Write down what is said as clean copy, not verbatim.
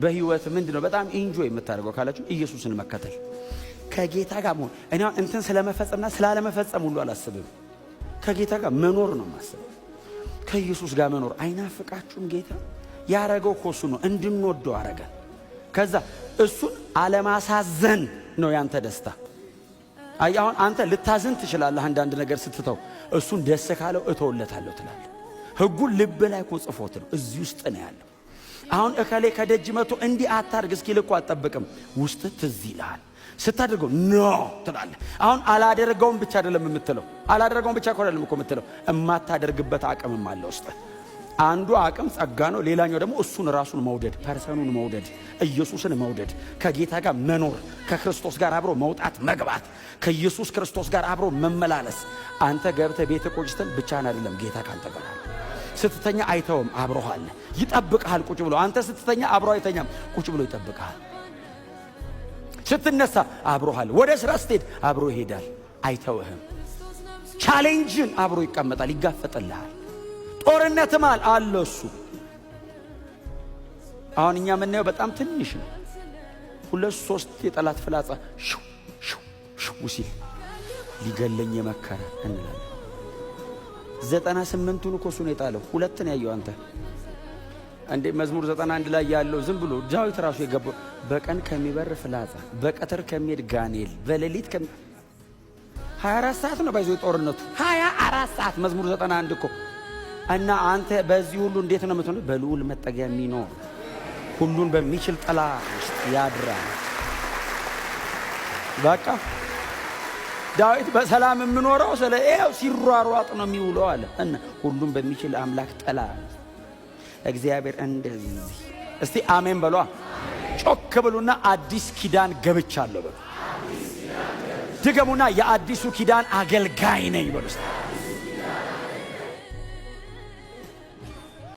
በህይወት ምንድን ነው በጣም enjoy የምታደርገው ካላችሁ ኢየሱስን መከተል፣ ከጌታ ጋር መሆን። እኔ አሁን እንትን ስለመፈጸምና ስላለመፈጸም ሁሉ አላስብም። ከጌታ ጋር መኖር ነው የማስበው። ከኢየሱስ ጋር መኖር አይናፍቃችሁም? ጌታ ያረገው እኮ እሱ ነው፣ እንድንወደው አረገን። ከዛ እሱን አለማሳዘን ነው ያንተ ደስታ። አይ አሁን አንተ ልታዝን ትችላለህ፣ አንዳንድ ነገር ስትተው፣ እሱን ደስ ካለው እተውለታለሁ ትላለህ። ህጉን ልብ ላይ እኮ ጽፎት ነው፣ እዚህ ውስጥ ነው ያለው። አሁን እከሌ ከደጅ መጥቶ እንዲህ አታርግ እስኪል እኮ አትጠብቅም። ውስጥ ትዝ ይልሃል። ስታደርገው no ትላለህ። አሁን አላደርገውም ብቻ አይደለም የምትለው፣ አላደርገውም ብቻ እኮ አይደለም እኮ የምትለው፣ እማታደርግበት አቅምም አለ ውስጥ። አንዱ አቅም ጸጋ ነው። ሌላኛው ደግሞ እሱን ራሱን መውደድ፣ person ኡን መውደድ፣ ኢየሱስን መውደድ፣ ከጌታ ጋር መኖር፣ ከክርስቶስ ጋር አብሮ መውጣት መግባት፣ ከኢየሱስ ክርስቶስ ጋር አብሮ መመላለስ። አንተ ገብተህ ቤት ቁጭ ስትል ብቻህን አይደለም፣ ጌታ ካንተ ጋር አለ። ስትተኛ አይተውም፣ አብሮህ አለ፣ ይጠብቅሃል። ቁጭ ብሎ አንተ ስትተኛ አብሮ አይተኛም፣ ቁጭ ብሎ ይጠብቅሃል። ስትነሳ አብሮህ አለ። ወደ ስራ ስትሄድ አብሮ ይሄዳል፣ አይተውህም። ቻሌንጅን አብሮ ይቀመጣል፣ ይጋፈጥልሃል። ጦርነት መሃል አለ እሱ። አሁን እኛ የምናየው በጣም ትንሽ ነው። ሁለት ሶስት የጠላት ፍላጻ ሽው ሽው ሽው ሲል ሊገለኝ የመከረ እንላለን። 98ቱን እኮ እሱ ነው የጣለው። ሁለት ነው ያየው አንተ እንዴ። መዝሙር 91 ላይ ያለው ዝም ብሎ ዳዊት ራሱ የገባው በቀን ከሚበር ፍላጻ፣ በቀትር ከሚሄድ ጋኔል፣ በሌሊት 24 ሰዓት ነው ባይዞ ጦርነቱ 24 ሰዓት መዝሙር 91 እኮ። እና አንተ በዚህ ሁሉ እንዴት ነው የምትሆነው? በልዑል መጠጊያ የሚኖር ሁሉን በሚችል ጥላ ውስጥ ያድራል። በቃ ዳዊት በሰላም የምኖረው ስለ ይኸው ሲሯሯጥ ነው የሚውለው አለ። እና ሁሉን በሚችል አምላክ ጥላ እግዚአብሔር እንደዚህ። እስቲ አሜን በሏ። ጮክ ብሉና አዲስ ኪዳን ገብቻለሁ በሉ። ድገሙና የአዲሱ ኪዳን አገልጋይ ነኝ በሉ። እስቲ